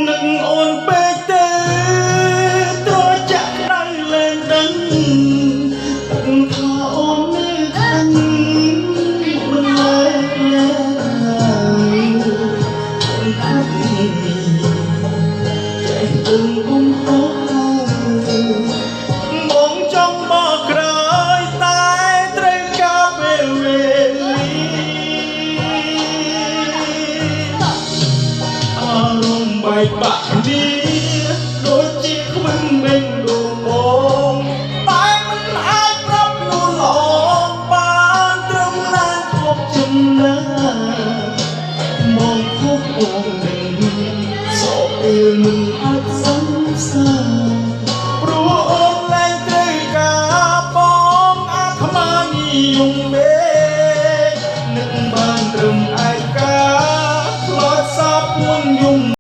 នឹកអូនពេកទេត្រជាក់ក្តៅលែងដឹងថាអូននៅខាងមិនលែងឡើយចេះទឹងគុំហោបងចង់មកក្រោយតែត្រូវការពេលវេលា អារម្មណ៍បែកបាក់គ្នាដូចជាខ្វិនបេងដូងបងតែមិនអាចប្រាប់នួនល្អបានត្រឹមណាខកចំណាមកខកបងនឹងសោកពេលមិនអាចសង្សារ